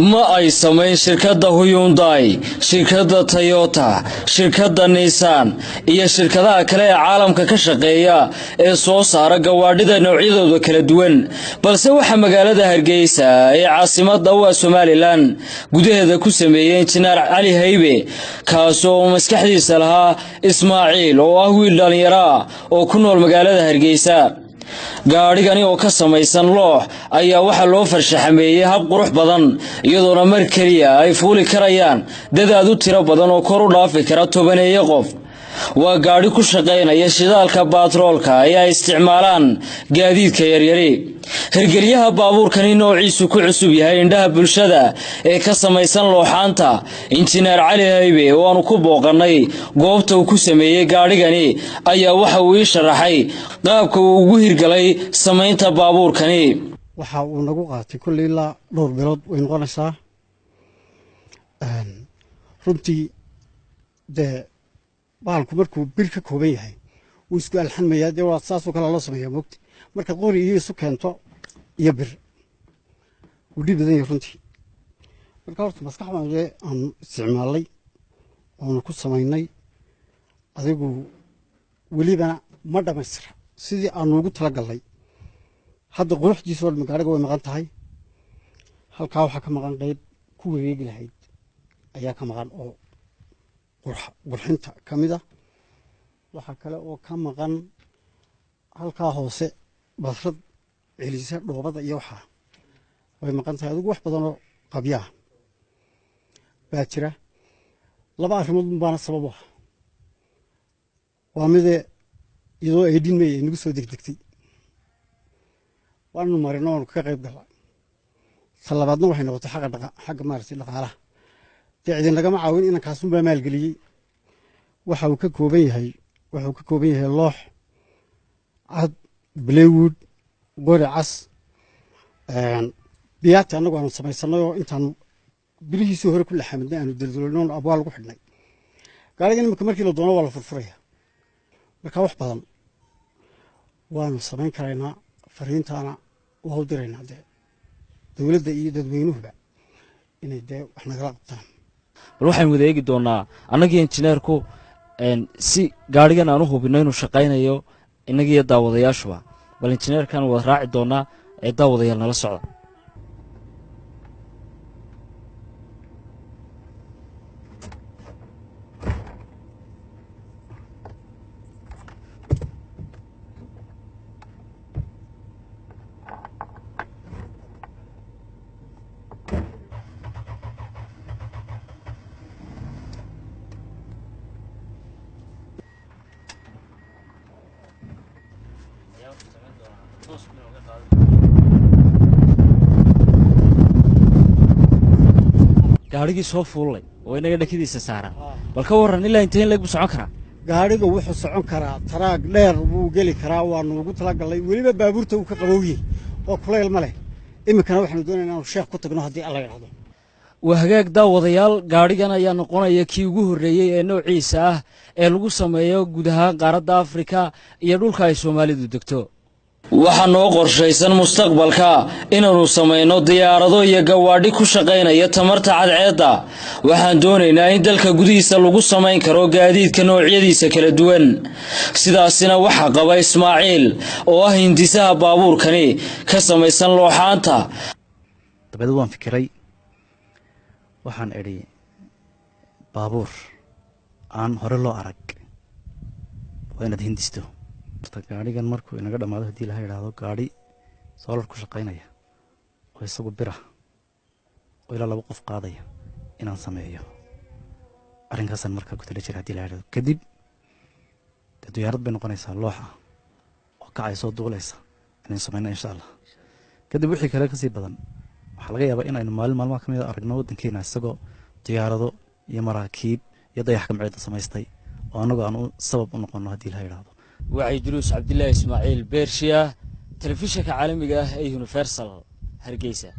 Ma ay samayn shirkadda Hyundai, shirkadda Toyota, shirkadda Nissan iyo shirkadaha kale ee caalamka ka shaqeeya ee soo saara gawaadhida noocyadooda kala duwan, balse waxaa magaalada Hargeysa ee caasimadda u ah Somaliland gudaheeda ku sameeyey injineer Cali Haybe, kaasoo uu maskaxdiisa lahaa Ismaaciil oo ah wiil dhallinyaro ah oo ku nool magaalada Hargeysa. Gaadhigani oo ka samaysan loox ayaa waxaa loo farshaxameeyey hab qurux badan, iyadoona mar keliya ay fuuli karayaan dad aad u tiro badan oo kor u dhaafi kara tobaneeyo qof. Waa gaadhi ku shaqaynaya shidaalka baatroolka ee ay isticmaalaan gaadiidka yaryari. Hirgelyaha baabuurkani noociisu ku cusub yahay indhaha bulshada ee ka samaysan looxaanta, injineer Cali Haybe oo aanu ku booqannay goobta uu ku sameeyey gaadhigani, ayaa waxa uu ii sharaxay qaabka uu ugu hirgalay samaynta baabuurkani. Waxa uu nagu qaatay kolley ilaa dhowr bilood way noqonaysaa runtii. Dee bahalku markuu bir ka kooban yahay wuu isku alxanmayaa, dee waa saasoo kale loo sameeyaa moogta. Marka qori iyo isu keento iyo bir wuu dhib badan yahay runtii. Marka horta maskax baan dee aanu isticmaalnay oonu ku samaynay, adigu welibana ma dhammaystira sidii aanu ugu tala gallay. Hadda quruxdiisa oo dhan gaariga way maqan tahay. Halkaa waxaa ka maqan qayb ku wareegi lahayd ayaa ka maqan oo qurxinta ka mid ah. Waxaa kale oo ka maqan halkaa hoose badrad celisa dhoobada iyo waxaa way maqan tahay. Adigu wax badanoo qabyaa baa jira. Laba arrimood baana sabab u ah. Waa midee, iyadoo 18 May ay nagu soo degdegtay waanu marino waanu kaga qayb galla. Ta labaadna waxay noqotay xagga dhaqa, xagga maaragtay dhaqaalaha. Dee cidin lagama caawin, inankaasunbaa maalgeliyey. Waxa uu ka kooban yahay, wuxuu ka kooban yahay loox cad, plywood, qori cas, biyaati annagu aanu samaysanay oo intaanu bilihiisii hore ku laxamadnay aanu daldaloolno abwaal lagu xidhnay. Gaarigan imika markii la doono waa la furfuraya. Marka wax badan waanu samayn karaynaa, fariintaana waa u diraynaa dee dowladda iyo dadweynuhuba inay dee wax nagala qabtaan. Bal waxaynu wada eegi doonaa annagii injineerku si gaadhigan aan u hubinno inuu shaqaynayo, innagiiyo daawadayaashuba. Bal injineerkaan wada raaci doonaa ee daawadayaal nala socda. Gaadhigii soo fuullay oo inaga dhakadiisa saaran, bal ka warran, ilaa intee in leeg buu socon karaa gaadhiga? Wuxuu socon karaa taraag dheer buu geli karaa, waanu ugu talagalnay. Weliba baabuurta uu ka qabowye oo kulayl ma leh. Iminkana waxaanu doonayna inaanu sheekh ku tagno haddii Alla yidhahdo. Waa hagaag daawadayaal, gaadhigan ayaa noqonaya kii ugu horreeyey ee noociisa ah ee lagu sameeyo guud ahaan qaaradda Afrika iyo dhulka ay Soomaalidu degto. Waxaa noo qorshaysan mustaqbalka inaannu samayno diyaarado iyo gawaadhi ku shaqaynaya tamarta cadceedda. Waxaan doonaynaa in dalka gudihiisa lagu samayn karo gaadiidka noocyadiisa kala duwan. Sidaasina waxaa qaba Ismaaciil oo ah hindisaha baabuurkani ka samaysan looxaanta. Dabeed waan fikiray, waxaan idhi baabuur aan hore loo arag waa inaad hindisto. Gaadhigan markuu inaga dhammaado, haddii laha idhaahdo, gaadhi solar ku shaqaynaya oo isagu bira oo ilaa 2 qof qaadaya inaan sameeyo, arrinkaasaan markaa ku tala jira hadii la idhahdo. Kadib dee diyaarad bay noqonaysaa loox ah oo kacay soo duulaysa inaynu samayno insha Allah. Kadib wixii kale kasii badan waxaa laga yaabaa in aynu maalin maalmaha ka mid a aragno waddankeena isagoo diyaarado iyo maraakiib iyo dayax gamceeda samaystay oo annagu aan u sabab u noqono haddii la idhaahdo. Wacyi Duruus Cabdilaahi Ismaaciil Beershiya, telefishinka caalamiga ah ee Universal, Hargeysa.